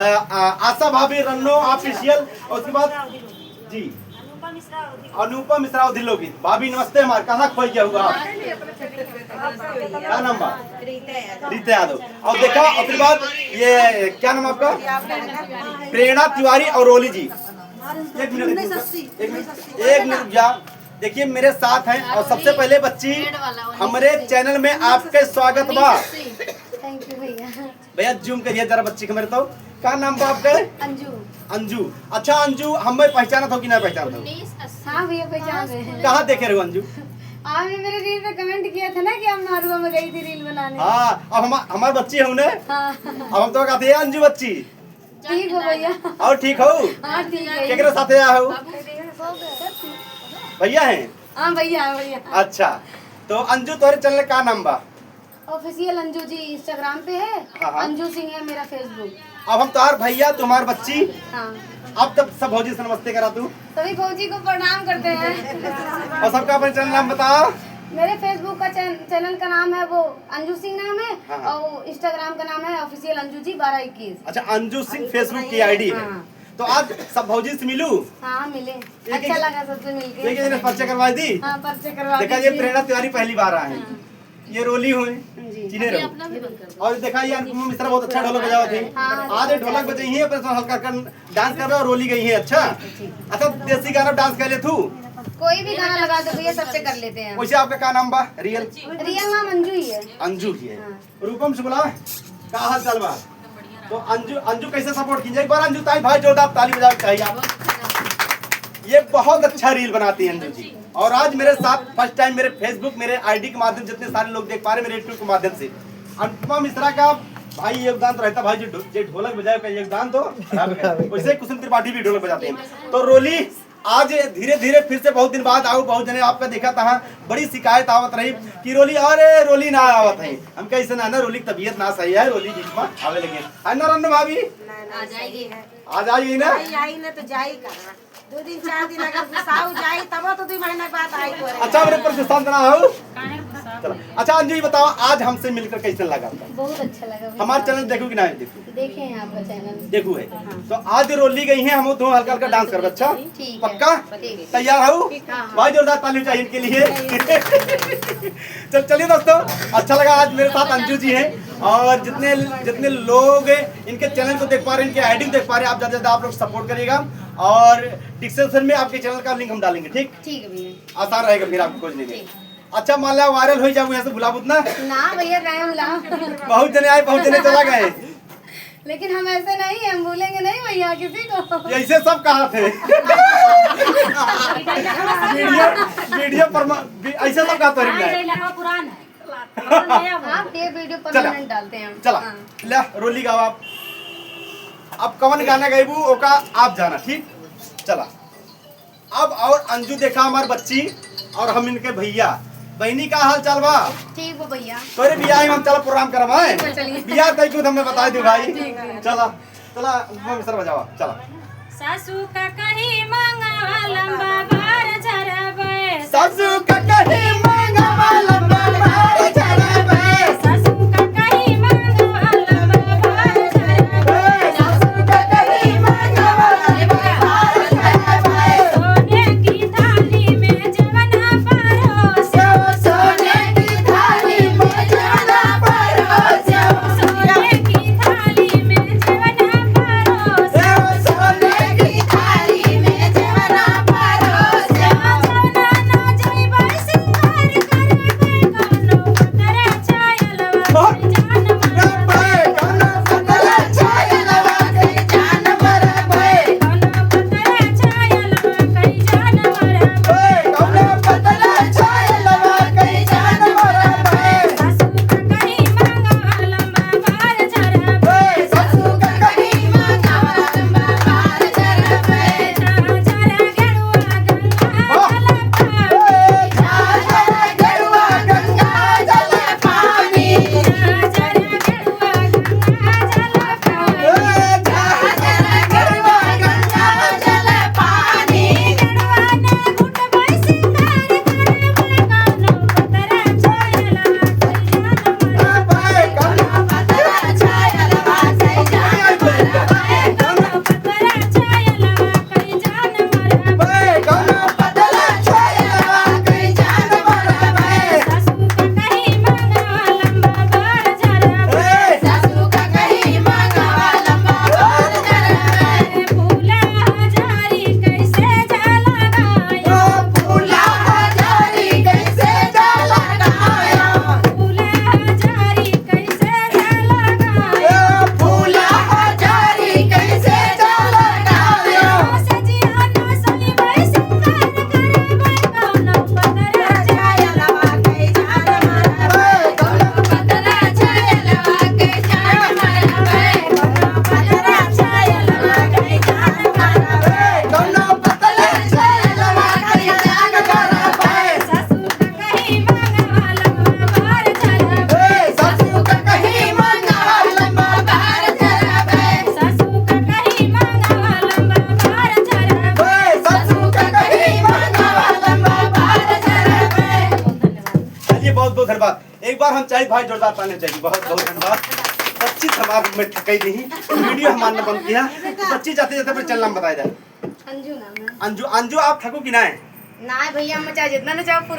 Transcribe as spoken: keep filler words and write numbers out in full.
अ, अ, आशा भाभी रन्नो ऑफिशियल, और उसके बाद जी अनुपम मिश्रा और दिल्लोकी। भाभी नमस्ते, हमार कहाँ खोई गया हुआ आप? क्या नाम बा? रीता यादव। और देखा, और फिर बाद ये क्या नाम आपका? प्रेरणा तिवारी और रोली जी। एक मिनट, एक मिनट, एक मिनट रुक जा। देखिए, मेरे साथ हैं और सबसे पहले बच्ची, हमारे चैनल में आपके स्वागत बा। थैंक यू भैया। भैया, जूम करिए जरा बच्ची के मेरे तो। का नाम बा आपके? अंजू। अंजू। अच्छा अंजू, हमें पहचानत हो कि ना पहचानत हो? हाँ भैया, पहचान रहे हैं। कहाँ देखे रहो अंजू? आपने मेरे रील पे कमेंट किया था ना कि हम मारुआ में गई थी रील बनाने। हाँ, अब हम हमार बच्ची है उन्हें। हाँ। अब हम तो कहते हैं अंजू बच्ची। ठीक हो भैया? और ठीक हो? हाँ, ठीक है। केकरे साथे आया हो? भैया हैं? हाँ भैया, हाँ भैया। अच्छा, तो अंजू तोरे चैनल का नाम बा? ऑफिशियल अंजू जी इंस्टाग्राम पे है। हाँ, हाँ। अंजू सिंह है मेरा फेसबुक। अब हम तोहार भैया, तुम्हार बच्ची। हाँ। अब तब सब भौजी से नमस्ते करा तू। सभी भौजी को प्रणाम करते हैं। और सबका अपन चैनल नाम बताओ। मेरे फेसबुक का चैन-, चैनल का नाम है वो अंजू सिंह नाम है। हाँ, हाँ। और इंस्टाग्राम का नाम है ऑफिशियल अंजू जी बारह इक्कीस। अच्छा, अंजू सिंह फेसबुक की आईडी है। हाँ। तो आज सब भौजी से मिलू। हाँ, मिले। एक, अच्छा एक, लगा सबसे मिलके। एक, एक परिचय करवा दी। हाँ, परिचय करवा देखा, ये दीजिए। प्रेरणा तिवारी पहली बार आए हैं। हाँ। ये रोली हुए, जी। चिन्हे रहो। और देखा, ये अनुपमा मिश्रा बहुत अच्छा ढोलक बजावत है। हाँ, आज ये ढोलक बजाई है, अपने साथ हल्का कर डांस कर रहे हो, रोली गई है। अच्छा, ठीक। अच्छा, देसी गाना डांस कर ले तू। कोई भी गाना लगा दो भैया, सब पे कर लेते हैं। वैसे आपका क्या नाम बा रियल? रियल नाम अंजू ही है। अंजू ही है। हाँ। रूपम शुक्ला, का हाल चाल बा? तो अंजू, अंजू कैसे सपोर्ट कीजिए एक बार? अंजू ताई भाई जोरदार ताली बजावे चाहिए आप। ये बहुत अच्छा रील बनाती है अंजू जी। और आज मेरे साथ फर्स्ट टाइम मेरे फेसबुक, मेरे आईडी के माध्यम, जितने सारे लोग देख पा रहे मेरे यूट्यूब के माध्यम से, अनुपमा मिश्रा का भाई योगदान तो रहता भाई, जो ढो-, जो ढोलक बजाए का योगदान तो वैसे कुसुम त्रिपाठी भी ढोलक बजाते हैं। तो रोली आज धीरे धीरे फिर से बहुत दिन बाद आऊ, बहुत जने आपका देखा था, बड़ी शिकायत आवत रही कि रोली, अरे रोली ना आवत है। हम कहे, "ऐसे ना, ना, रोली की तबीयत ना सही है, रोली बीच में आवे लगे।" है ना रन्नू भाभी? ना, ना, आ जाएगी। सही है। आ जाएगी ना? नहीं आई ना तो जाई कहाँ? दो दिन, चार दिन अगर गुस्साऊ जाई, तब तो दो महीना बाद आई तो। अच्छा, मेरे पर गुस्सा ना हो। काहे गुस्सा? चलो, अच्छा अंजू, ये बताओ, आज हमसे मिलकर कैसे लगा? बहुत अच्छा लगा भैया। हमारे चैनल देखो कि ना देखो? देखे हैं आपका चैनल। देखो है। हाँ। तो आज रोली गई हैं, हम तो हल्का हल्का डांस करबे। अच्छा? ठीक है। पक्का? ठीक है। तैयार हो? हाँ, हाँ। भाई जोरदार ताली चाहिए इनके लिए। चल, चलिए दोस्तों, अच्छा लगा, आज मेरे साथ अंजू जी हैं और जितने, जितने लोग इनके चैनल को देख पा रहे हैं, इनके आईडी को देख पा रहे हैं, आप ज़्यादा से ज़्यादा आप लोग सपोर्ट करिएगा और डिस्क्रिप्शन में आपके चैनल का लिंक हम डालेंगे, ठीक? ठीक है भैया। आसान रहेगा फिर आपको खोजने में। ठीक। अच्छा, मान ला वायरल हो जाओ, यहाँ से भुला बुत ना। ना भैया, काहे भुला? बहुत जने आए, बहुत जने चला गए। लेकिन हम ऐसे नहीं, हम भूलेंगे नहीं भैया किसी को। ये ऐसे सब कहा थे। वीडियो, वीडियो पर म-, भी ऐसे सब कहा थे। हाँ, ये लगा पुरान है। नया वो। आप ये वीडियो चला। परमानेंट डालते हैं हम। चला। हाँ। ले, रोली गाओ आप। अब कवन गाना गाइबू, ओका आप जाना, ठीक? चला। अब और अंजू देखा हमार बच्ची और हम इनके भैया। बहिनी का हाल चाल बा? ठीक बा भैया। तोरे बियाह में हम चला प्रोग्राम करवाए। ठीक बा, चलिए। बियाह तय कुछ हमें बता दे भाई। ठीक बा। चला, चला, अनुपमा मिश्रा बजावा, चला। सासू का कही मंगवा लंबा बार झरबे। सासू का कही मंगवा लंबा बार झरबे। सासू का कही मंगवा लंबा बार झरबे। सासू का कही मंगवा लंबा बार झरबे। सोने की थाली में जवना परोसे। सोने की थाली में जवना परोसे। सोने की थाली में जवना परोसे। सोने की थाली में जवना परोसे। जवना ना जइबै सिंगार धन्यवाद। एक बार हम चाहित भाई जोरदार ताली चाहित। बहुत बहुत धन्यवाद। बच्ची धमाल में ठकई नहीं, वीडियो हमार न बनती है। बच्ची जाते जाते अपने चैनल नाम बताए दे। अंजू नाम है। अंजू, अंजू आप ठकू कि ना है? ना भैया, मैं चाहे जितना ना चाहो